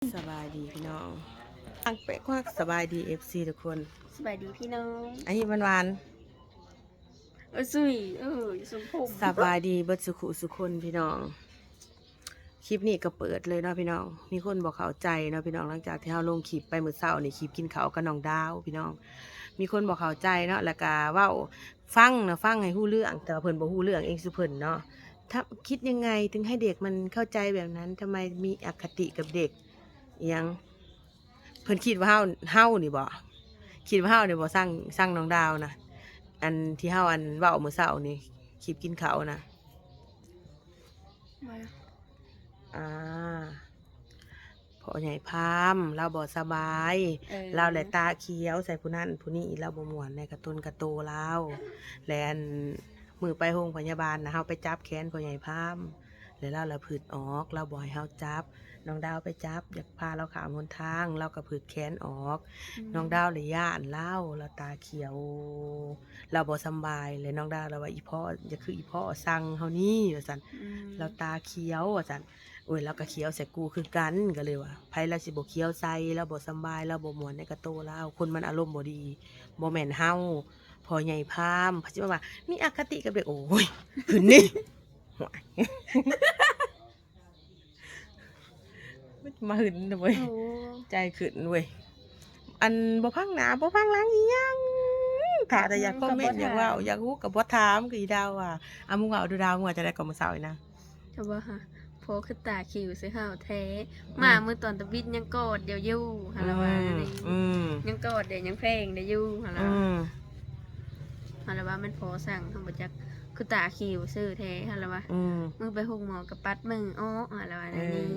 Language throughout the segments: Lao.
ສະບາຍດີພີ່ນ້ອງ ອັງແປກຄວັກ ສະບາຍດີເອັຟຊີທຸກຄົນ ສະບາຍດີພີ່ນ້ອງ ອາ ຫວານໆ ເອີ ຊຸຍ ເອີ ສົມພົງ ສະບາຍດີເບິດສຸຂຸສຸຄົນພີ່ນ້ອງ. ຄລິບນີ້ກໍເປີດເລີຍເນາະພີ່ນ້ອງ ມີຄົນບໍ່ເຂົ້າໃຈເນາະພີ່ນ້ອງ ຫຼັງຈາກທີ່ເຮົາລົງຄລິບໄປມື້ເຊົ້ານີ້ ຄລິບກິນເຂົ້າກັບນ້ອງດາວພີ່ນ້ອງ ມີຄົນບໍ່ເຂົ້າໃຈເນາະ ແລ້ວກໍເວົ້າ ຟັງນະ ຟັງໃຫ້ຮູ້ເລື່ອງ ແຕ່ວ່າເພິ່ນບໍ່ຮູ້ເລື່ອງເອງສູ່ເພິ່ນເນາະ ຖ້າ ຄິດຍັງໄງເຖິງໃຫ້ເດັກມັນເຂົ້າໃຈແບບນັ້ນ ທຳໄມມີອະຄະຕິກັບເດັກ ອີ່ຫຍັງ ເພິ່ນຄິດວ່າເຮົາ ເຮົານີ້ບໍ ຄິດວ່າເຮົານີ້ບໍ ຊັງ ຊັງນ້ອງດາວນະ ອັນທີ່ເຮົາ ອັນ ເວົ້າມື້ເຊົ້ານີ້ ຄລິບກິນເຂົ້ານະ ວ່າ ອ່າ ພໍ່ໃຫຍ່ພາມລາວບໍ່ສະບາຍ ເອີ ລາວແຫຼະຕາຂຽວໃສ່ຜູ້ນັ້ນຜູ້ນີ້ ລາວບໍ່ມ່ວນໃນກະຕົນກະໂຕລາວ ແລະ ອັນ ມື້ໄປໂຮງພະຍາບານນະ ເຮົາໄປຈັບແຂນພໍ່ໃຫຍ່ພາມ ແລະ ລາວລະຜືດອອກ ລາວບໍ່ໃຫ້ເຮົາຈັບ ນ້ອງດາວໄປຈັບ ຢາກພາລາວຂ້າມຫົນທາງ ລາວກໍຜືດແຂນອອກ ອືມ ນ້ອງດາວລະຢ້ານລາວ ລາວຕາຂຽວ ລາວບໍ່ສຳບາຍ ແລະ ນ້ອງດາວລະວ່າ ອີພໍ່ ຢ່າຄືອີພໍ່ຊັງເຮົານີ້ ວ່າຊັ້ນ ອືມ ລາວຕາຂຽວ ວ່າຊັ້ນ ໂອ້ຍ ລາວກໍຂຽວໃສ່ກູຄືກັນ ກໍເລີຍວ່າ ໃຜລາວຊິບໍ່ຂຽວໃສ່ ລາວບໍ່ສຳບາຍ ລາວບໍ່ມ່ວນໃນກະໂຕລາວ ຄົນມັນອາລົມບໍ່ດີ ບໍ່ແມ່ນເຮົາ ພໍ່ໃຫຍ່ພາມ ເພິ່ນຊິມາວ່າ ມີອະຄະຕິກັບເດັກ ໂອ້ຍ ຂຶ້ນນີ້ ໂອ້ຍ ມາຫຶນເວີຍ ໂອ້ ໃຈຂຶ້ນເວີຍ ອັນ ບໍ່ພັງໜ້າບໍ່ພັງຫຼັງອີ່ຫຍັງ ຖ້າແຕ່ຢາກຄອມເມັນ ຢາກເວົ້າ ຢາກຮູ້ກໍບໍ່ຖາມ ຄືອີດາວວ່າ ອາ ມຶງເວົ້າດູດາວ ມຶງວ່າຈັ່ງໃດກໍມື້ເຊົ້ານີ້ນະ ກໍວ່າ ພໍ່ຄືຕາຂິວໃສ່ເຮົາແທ້ ອືມ ມາມື້ຕອນຕະບິດຍັງກອດດຽວຢູ່ຫັ້ນລະວ່າ ອືມ ນັ້ນເອງ ອືມ ຍັງກອດເດ ຍັງແພງໄດ້ຢູ່ຫັ້ນລະ ອືມ ຫັ້ນລະວ່າແມ່ນພໍ່ສັ່ງ ເຮົາບໍ່ຈັກ ຄືຕາຂິວຊື່ແທ້ຫັ້ນລະວ່າ ອືມ ມື້ໄປໂຮງໝໍກໍປັດມືອອກຫັ້ນລະວ່າ ເອີ ນັ້ນເອງ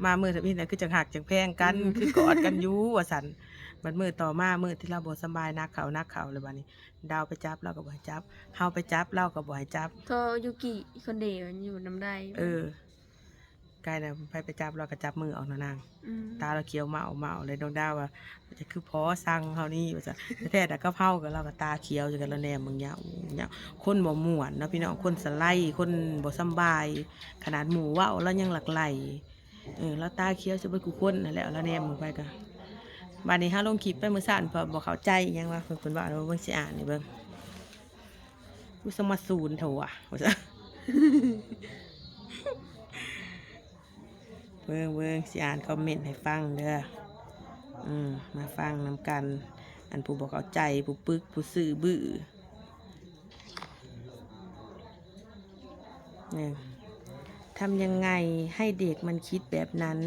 ມາມື້ທຳອິດນະ ຄືຈັ່ງຮັກຈັ່ງແພງກັນ ອືມ ຄືກອດກັນຢູ່ວ່າຊັ້ນ ບັດມື້ຕໍ່ມາ ມື້ທີ່ລາວບໍ່ສະບາຍໜັກເຂົ້າ ໜັກເຂົ້າ ແລ້ວບາດນີ້ ດາວໄປຈັບລາວກໍບໍ່ໃຫ້ຈັບ ເຮົາໄປຈັບລາວກໍບໍ່ໃຫ້ຈັບ ໂທ ຢູກິຄົນດຽວຢູ່ນຳໄດ້ ເອີ ກາຍນະ ໃຜໄປຈັບລາວກໍຈັບມືອອກນະນາງ ອືມ ຕາລາວຂຽວເໝ້າໆ ແລ້ວນ້ອງດາວວ່າ ຈະຄືພໍ່ສັ່ງເຮົານີ້ວ່າຊັ້ນ ແທ້ໆ ນະ ກັບເຮົາກໍລາວກໍຕາຂຽວຄືກັນ ລາວແນມເບິ່ງຍາວ ຍາວ ຄົນບໍ່ມ່ວນເນາະພີ່ນ້ອງ ຄົນສະໄລ ຄົນບໍ່ສຳບາຍ ຂະໜາດໝູ່ເວົ້າລາວຍັງຫຼັກໄຫຼ ເອີ ລາວຕາຂຽວໃສ່ເບິດຄູ່ຄົນຫັ້ນແຫຼະ ລາວແນມເບິ່ງໄປກໍ ບາດນີ້ເຮົາລົງຄລິບໄປມື້ເຊົ້ານີ້ ເພິ່ນບໍ່ເຂົ້າໃຈອີ່ຫຍັງວ່າ ເພິ່ນ ເພິ່ນວ່າ ເບິ່ງຊິອ່ານໃຫ້ເບິ່ງ ອຸສະມາສູນເຖາະວ່າ ວ່າຊັ້ນ ເບິ່ງ ເບິ່ງ ຊິອ່ານຄອມເມັນໃຫ້ຟັງເດີ ອືມ ມາຟັງນຳກັນ ອັນຜູ້ບໍ່ເຂົ້າໃຈ ຜູ້ປຶກ ຜູ້ຊື່ບື້ ນີ້ ທຳຍັງໄງໃຫ້ເດັກມັນຄິດແບບນັ້ນ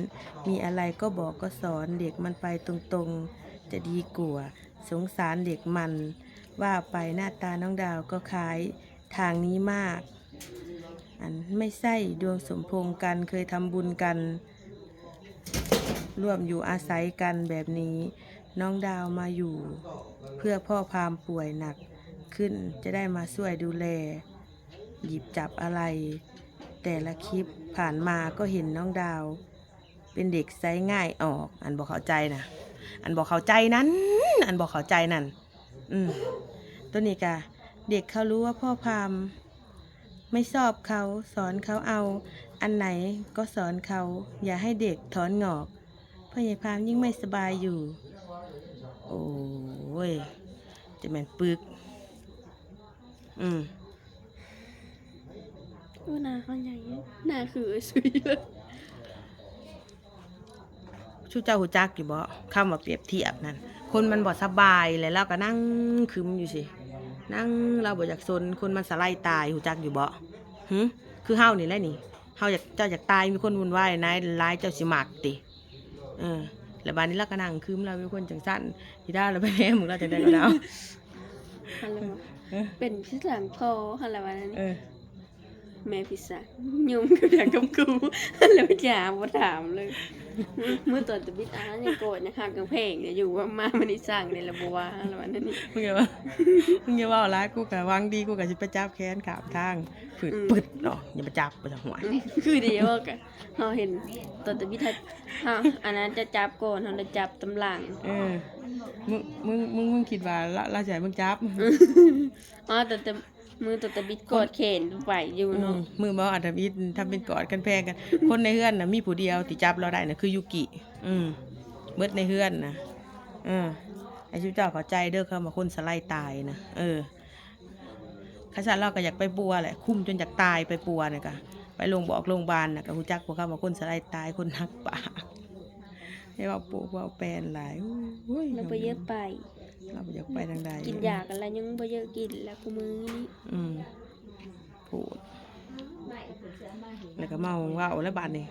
ມີອະໄລກໍບອກກໍສອນເດັກມັນໄປຕົງໆ ຈະດີກວ່າ ສົງສານເດັກມັນ ວ່າໄປໜ້າຕານ້ອງດາວກໍຄ້າຍທາງນີ້ມາກ ອັນ ໄມ່ໃຊ່ດວງສົມພົງກັນ ເຄີຍທຳບຸນກັນ ຮ່ວມຢູ່ອາໄສກັນແບບນີ້ ນ້ອງດາວມາຢູ່ເພື່ອພໍ່ພາມປ່ວຍໜັກຂຶ້ນ ຈະໄດ້ມາຊ່ວຍດູແລ ຫຍິບຈັບອາໄລ ແຕ່ລະຄລິບຜ່ານມາກໍເຫັນນ້ອງດາວເປັນເດັກໃຊ້ງ່າຍອອກ ອັນບໍ່ເຂົ້າໃຈນະ ອັນບໍ່ເຂົ້າໃຈນັ້ນ ອັນບໍ່ເຂົ້າໃຈນັ້ນ ອືມ ໂຕນີ້ກະ ເດັກເຂົາຮູ້ວ່າພໍ່ພາມ ໄມ່ຊອບເຂົາ ສອນເຂົາເອົາ ອັນໃດກໍສອນເຂົາ ຢ່າໃຫ້ເດັກຖອນງອກ ພໍ່ໃຫຍ່ພາມຍິ່ງໄມ່ສະບາຍຢູ່ ໂອ້ຍ ຈະແມ່ນປຶກ ອືມ ໂອ້ ໜ້າເຮົາໃຫຍ່ ໜ້າຄືເອື້ອຍສຸຍເລີຍ. ຊຸເຈົ້າຮູ້ຈັກຢູ່ບໍ່ ຄຳວ່າປຽບທຽບນັ້ນ ຄົນມັນບໍ່ສະບາຍ ແລ້ວລາວກໍນັ່ງຄຶມຢູ່ຊີ້ ນັ່ງ ລາວບໍ່ຢາກສົນ ຄົນມັນສະໄລຕາຍ ຮູ້ຈັກຢູ່ບໍ່? ຫື? ຄືເຮົານີ້ແຫຼະນີ້ ເຮົາຢາກ ເຈົ້າຢາກຕາຍ ມີຄົນວຸ່ນວາຍຫຼາຍໆ ເຈົ້າຊິມັກຕິ? ເອີ ແລ້ວບາດນີ້ລາວກໍນັ່ງຄຶມ ລາວເປັນຄົນຈັ່ງຊັ້ນ ອີດາວລາວໄປແນມເບິ່ງລາວຈັ່ງໃດກໍດາວ ຫັ້ນລະ ເອີ ເປັນຄືກັນພໍ່ ຫັ້ນລະວ່ານັ້ນ ເອີ ແມ່ພິສາ ຫຍຸ້ງກັບຫຍັງກັບກູ ແລ້ວຢ່າບໍ່ຖາມເລີຍ ມື້ ມື້ຕອນຕະບິດອາຍັງກອດຍັງຮັກຍັງແພງຢູ່ ວ່າມາມື້ນີ້ສ້າງນີ້ລະບໍ່ວ່າລະວ່ານັ້ນນີ້ ມຶງຢ່າເວົ້າ ມຶງຢ່າເວົ້າຫຼາຍ ກູກະຫວັງດີ ກູກະຊິໄປຈັບແຂນຂ້າມທາງ ປຶດ ອືມ ປຶດເນາະ ຢ່າມາຈັບ ບໍ່ຈັກຫວຍ ອືມ ຄືດີເວົ້າກະ ເຮົາເຫັນຕອນຕະບິດ ເຮົາ ອັນນັ້ນຈະຈັບກ່ອນ ເຮົາລະຈັບຕາມຫຼັງ ເອີ ມຶງ ມຶງ ມຶງ ມຶງຄິດວ່າລາວ ລາວຊິໃຫ້ມຶງຈັບ ອໍ ແຕ່ ແຕ່ ມື້ຕອນຕະບິດກອດແຂນໄປຢູ່ເນາະ ອືມ ມື້ບໍ່ອັນທຳອິດ ທຳເປັນກອດກັນແພງກັນ ຄົນໃນເຮືອນນະ ມີຜູ້ດຽວທີ່ຈັບລາວໄດ້ນະ ຄືຢູກິ ອືມ ເບິດໃນເຮືອນນະ. ເອີ ໃຫ້ຊຸມເຈົ້າເຂົ້າໃຈເດີ ຄຳວ່າຄົນສະໄລຕາຍນະ. ເອີ ຄັນຊັ້ນລາວກໍຢາກໄປປົວແຫຼະ ຄຸມຈົນຢາກຕາຍໄປປົວນະກະ ໄປໂລງບອກໂລງບານນະກະ ຮູ້ຈັກບໍ່ຄຳວ່າຄົນສະໄລຕາຍ ຄົນໜັກປາກ. ຢ່າເວົ້າໂປ້ເວົ້າແປນຫຼາຍ. ໂອ້ຍ ລາວບໍ່ຢາກໄປ ລາວບໍ່ຢາກໄປທາງໃດ ກິນຢາກັນລະຍັງບໍ່ຢາກກິນລະ ຄູ່ມື້ນີ້. ອືມ ໂພດ ແລ້ວກໍເມົາເວົ້າແລ້ວບາດນີ້.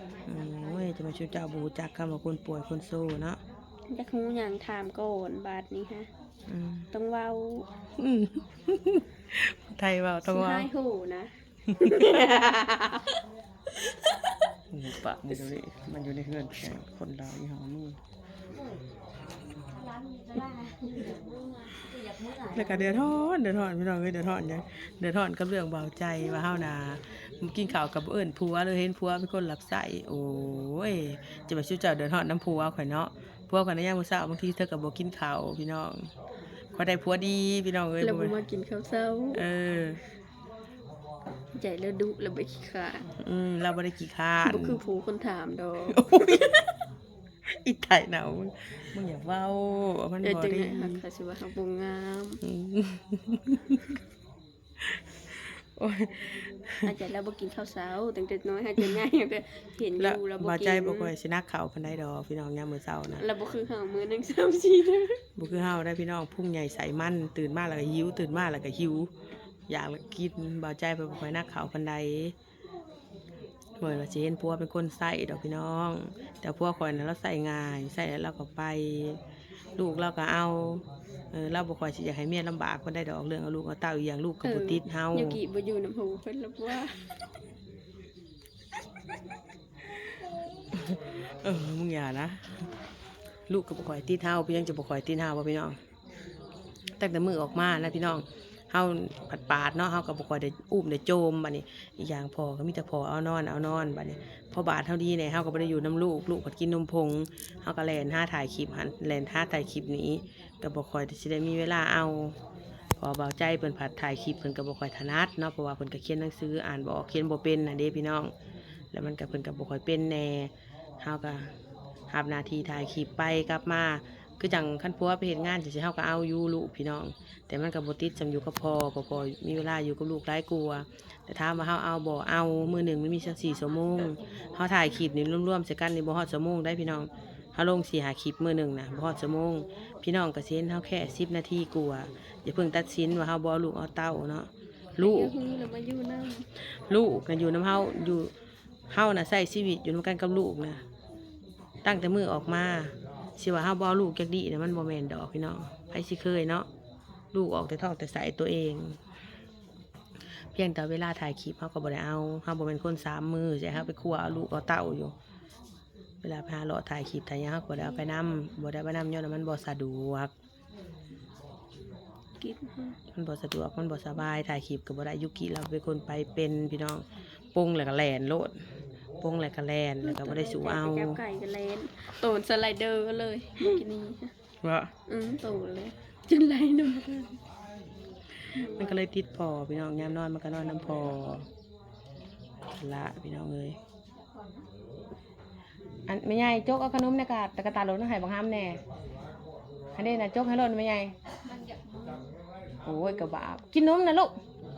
ໂອ້ຍ ຈະມາຊຸມເຈົ້າບໍ່ຮູ້ຈັກຄຳວ່າຄົນປ່ວຍຄົນໂຊເນາະ. ຢາກຮູ້ຫຍັງຖາມກ່ອນບາດນີ້ຮະ. ອືມ ຕ້ອງເວົ້າ. ອືມ ໄທເວົ້າຕ້ອງເວົ້າ ຊິຮ້າຍໂຫນະ. ປາກມັນຢູ່ໃນ ມັນຢູ່ໃນເຮືອນແຂກ ຄົນລາວອີ່ຫຍັງນີ້. ແລ້ວກໍເດືອດຮ້ອນ ເດືອດຮ້ອນ ພີ່ນ້ອງເອີຍ ເດືອດຮ້ອນຫຍັງ ເດືອດຮ້ອນກັບເລື່ອງບ່າວໃຈ ວ່າເຮົານະກິນເຂົ້າກັບບໍ່ເອີ້ນຜົວ ຫຼືເຫັນຜົວເປັນຄົນຮັບໃຊ້. ໂອ້ຍ ຈະວ່າຊຸມເຈົ້າເດືອດຮ້ອນນຳຜົວຂ້ອຍເນາະ. ຜົວຂ້ອຍໃນຍາມມື້ເຊົ້າ ບາງທີເທື່ອກໍບໍ່ກິນເຂົ້າ ພີ່ນ້ອງ. ຂ້ອຍໄດ້ຜົວດີ ພີ່ນ້ອງເອີຍ ແລ້ວບໍ່ມາກິນເຂົ້າເຊົ້າ. ເອີ ໃຈລາວດຸ ລາວບໍ່ຂີ້ຄ້ານ. ອືມ ລາວບໍ່ໄດ້ຂີ້ຄ້ານ ບໍ່ຄືຜູ້ຄົນຖາມດອກ. ໂອ້ຍ ອີ່ໄຕເນົາ ມຶງ ມຶງຢ່າເວົ້າ ມັນບໍ່ດີ. ເອີ ຈັ່ງໃດຫາກເຂົາຊິວ່າເຮົາບໍ່ງາມ. ອືມ ໂອ້ຍ ຫາກໃຈລາວບໍ່ກິນເຂົ້າເຊົ້າ ຕັ້ງແຕ່ນ້ອຍຫາກຈະໃຫຍ່ ເຮົາກໍເຫັນຢູ່ ລາວບໍ່ກິນ. ບ່າວໃຈບໍ່ຄ່ອຍຊິໜັກເຂົ້າປານໃດດອກ ພີ່ນ້ອງ ຍາມມື້ເຊົ້ານະ. ລາວບໍ່ຄືເຮົາ ມື້ໜຶ່ງສາມສີ່ເທື່ອ ບໍ່ຄືເຮົາໄດ໋ ພີ່ນ້ອງ. ພຸງໃຫຍ່ໃສ່ມັນ ຕື່ນມາແລ້ວກໍຫິວ ຕື່ນມາແລ້ວກໍຫິວ ຢາກແລ້ວກໍກິນ. ບ່າວໃຈເພິ່ນບໍ່ຄ່ອຍໜັກເຂົ້າປານໃດ. ບໍ່ແມ່ນວ່າຊິເຫັນຜົວເປັນຄົນໃຊ້ດອກພີ່ນ້ອງ ແຕ່ຜົວຂ້ອຍນະລາວໃຊ້ງ່າຍ ໃຊ້ແລ້ວລາວກໍໄປ ລູກລາວກໍເອົາ. ເອີ ລາວບໍ່ຄ່ອຍຊິຢາກໃຫ້ເມຍລຳບາກປານໃດດອກ ເລື່ອງເອົາລູກເອົາເຕົ້າ ອີ່ຫຍັງລູກກໍບໍ່ຕິດເຮົາ. ເອີ ຢູກິບໍ່ຢູ່ນຳເຮົາເພິ່ນລະວ່າ. ເອີ ມຶງຢ່ານະ ລູກກໍບໍ່ຄ່ອຍຕິດເຮົາ ເປັນຫຍັງຈະບໍ່ຄ່ອຍຕິດເຮົາບໍ່ພີ່ນ້ອງ? ຕັ້ງແຕ່ມື້ອອກມານະພີ່ນ້ອງ ເຮົາພັດປາດເນາະ ເຮົາກໍບໍ່ຄ່ອຍໄດ້ອຸ້ມໄດ້ໂຈມ. ບາດນີ້ອີກຢ່າງພໍ່ກໍມີແຕ່ພໍ່ເອົານອນ ເອົານອນ. ບາດນີ້ພໍບາດເຮົາດີແດ່ ເຮົາກໍບໍ່ໄດ້ຢູ່ນຳລູກ ລູກພັດກິນນົມຜົງ ເຮົາກໍແລ່ນຫາຖ່າຍຄລິບຫັ້ນ ແລ່ນຫາຖ່າຍຄລິບນີ້ ກໍບໍ່ຄ່ອຍຊິໄດ້ມີເວລາເອົາ. ເພາະວ່າບ່າວໃຈເພິ່ນພັດຖ່າຍຄລິບ ເພິ່ນກໍບໍ່ຄ່ອຍຖະໜັດເນາະ ເພາະວ່າເພິ່ນກໍຂຽນໜັງສືອ່ານບໍ່ອອກ ຂຽນບໍ່ເປັນຫັ້ນເດ້ພີ່ນ້ອງ. ແລ້ວມັນກໍ ເພິ່ນກໍບໍ່ຄ່ອຍເປັນແດ່ ເຮົາກໍຮັບໜ້າທີ່ຖ່າຍຄລິບໄປກັບມາ. ຄືຈັ່ງຄັນຜົວໄປເຮັດງານຈັ່ງຊີ້ ເຮົາກໍເອົາຢູ່ລູກພີ່ນ້ອງ ແຕ່ມັນກໍບໍ່ຕິດສ່ຳຢູ່ກັບພໍ່ ເພາະພໍ່ມີເວລາຢູ່ກັບລູກຫຼາຍກວ່າ. ແຕ່ຖາມວ່າເຮົາເອົາບໍ່? ເອົາ. ມື້ໜຶ່ງມັນມີຊາວສີ່ຊົ່ວໂມງ ເຮົາຖ່າຍຄລິບນີ້ລວມໆໃສ່ກັນນີ້ບໍ່ຮອດຊົ່ວໂມງໃດ໋ພີ່ນ້ອງ. ເຮົາລົງສີ່ຫ້າຄລິບມື້ໜຶ່ງນະ ບໍ່ຮອດຊົ່ວໂມງ. ພີ່ນ້ອງກໍຊິເຫັນເຮົາແຄ່ສິບນາທີກວ່າ. ຢ່າເພິ່ງຕັດສິນວ່າເຮົາບໍ່ເອົາລູກເອົາເຕົ້າເນາະ. ລູກ ແລ້ວມາຢູ່ນຳ ລູກນະຢູ່ນຳເຮົາ ຢູ່ ເຮົານະໃຊ້ຊີວິດຢູ່ນຳກັນກັບລູກນະ ຕັ້ງແຕ່ມື້ອອກມາ. ຊິວ່າເຮົາບໍ່ເອົາລູກຈັກດີ້ນະ ມັນບໍ່ແມ່ນດອກພີ່ນ້ອງ. ໃຜຊິເຄີຍເນາະ ລູກອອກແຕ່ທ້ອງແຕ່ໄສ້ຕົວເອງ. ພຽງແຕ່ເວລາຖ່າຍຄລິບເຮົາກໍບໍ່ໄດ້ເອົາ ເຮົາບໍ່ແມ່ນຄົນສາມມື ຊິໃຫ້ເຮົາໄປຄົວເອົາລູກເອົາເຕົ້າຢູ່. ເວລາໄປຫາເລາະຖ່າຍຄລິບຖ່າຍຫຍັງ ເຮົາກໍບໍ່ໄດ້ເອົາໄປນຳ ບໍ່ໄດ້ເອົາໄປນຳ ຍ້ອນວ່າມັນບໍ່ສະດວກ. ກິນ ມັນບໍ່ສະດວກ ມັນບໍ່ສະບາຍ ຖ່າຍຄລິບກໍບໍ່ໄດ້. ຢູກິລາວເປັນຄົນໄປເປັນພີ່ນ້ອງ ປົງແລ້ວກໍແລ່ນໂລດ ປົງແລ້ວກໍແລ່ນ ແລ້ວກໍບໍ່ໄດ້ສູ້ເອົາ. ຈັບໄກ່ກໍແລ່ນ ໂຕນສະໄລເດີເລີຍເມື່ອກີ້ນີ້. ບໍ່? ອືມ ໂຕເລີຍ ຈົນໄລ່ນຳ ມັນກໍເລີຍຕິດພໍ່ພີ່ນ້ອງ ຍາມນອນມັນກໍນອນນຳພໍ່ລະ ພີ່ນ້ອງເອີຍ. ອັນແມ່ໃຫຍ່ ຈົກເອົາຂະໜົມໃນກະ ກະຕາໂຫຼດໃຫ້ບັກຫຳແດ່. ອັນນີ້ນະ ຈົກໃຫ້ໂລດແມ່ໃຫຍ່. ໂອ້ຍ ກະບາບ ກິນນົມນະລູກ.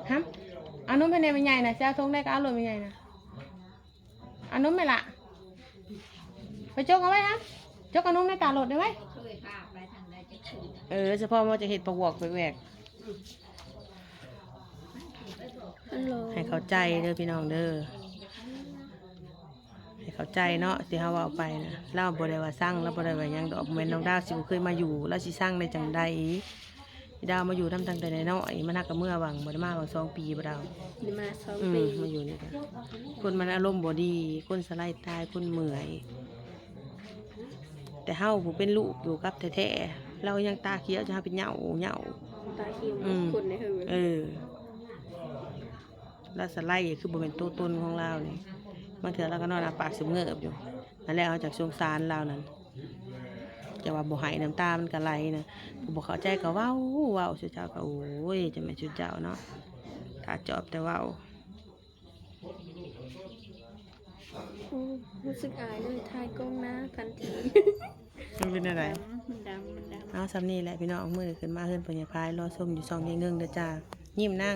ຫຳ ເອົານົມໃຫ້ແດ່ແມ່ໃຫຍ່ນະ ຊິເອົາຖົງໃດກະເອົາໂລດແມ່ໃຫຍ່ນະ. ເອົານົມແມ່ລະ ໄປຈົກເອົາໄວ້ຫຳ ຈົກເອົານົມໃນຕາໂລດໄດ້ໄວ. ເອີ ສະເພາະວ່າຈະເຮັດປາກວອກແຫວກໆ. ໃຫ້ເຂົ້າໃຈເດີພີ່ນ້ອງເດີ ໃຫ້ເຂົ້າໃຈເນາະ ທີ່ເຮົາເວົ້າໄປນະ. ລາວບໍ່ໄດ້ວ່າຊັງ ລາວບໍ່ໄດ້ວ່າຫຍັງດອກ. ແມ່ນນ້ອງດາວຊິບໍ່ເຄີຍມາຢູ່ ລາວຊິຊັງໄດ້ຈັ່ງໃດ? ອີດາວມາຢູ່ນຳຕັ້ງແຕ່ນ້ອຍໆ ມັນຫາກະເມືອຫວ່າງ ບໍ່ໄດ້ມາຫວ່າງສອງປີບໍ່ດາວ. ໄດ້ມາສອງ ອືມ ປີ ມາຢູ່ນີ້ກະ ຄົນມັນອາລົມບໍ່ດີ ຄົນສະໄລຕາຍ ຄົນເມື່ອຍ. ແຕ່ເຮົາຜູ້ເປັນລູກຢູ່ກັບແທ້ໆ ລາວຍັງຕາຂຽວ ຈະເຮົາເປັນເຫຍົາ ເຫຍົາ ຕາຂຽວ ອືມ ຄົນໃນເຮືອນ ເອີ ລາວສະໄລຄືບໍ່ແມ່ນໂຕຕົນຂອງລາວນີ້. ບາງເທື່ອລາວກໍນອນອ້າປາກສະເຫງີບຢູ່ ນັ້ນແຫຼະ ເຮົາຈັກສົງສານລາວນັ້ນ. ຈະວ່າບໍ່ໄຫ້ ນ້ຳຕາມັນກໍໄຫຼນະ ຜູ້ບໍ່ເຂົ້າໃຈກໍເວົ້າ ເວົ້າ ຊຸມເຈົ້າກໍ ໂອ້ຍ ຈັ່ງແມ່ນຊຸມເຈົ້າເນາະ ຖ້າຈອບແຕ່ເວົ້າ. โอ้ รู้สึกอายเลย ถ่ายกล้องหน้าทันที มันเป็นอะไร มันดำ มันดำ เอาส่ำนี้แหละพี่น้อง มื้อนี้ขึ้นมาเฮือนพ่อใหญ่พาย รอชมอยู่ช่องยายเงิงเด้อจ้า ยิ้มนาง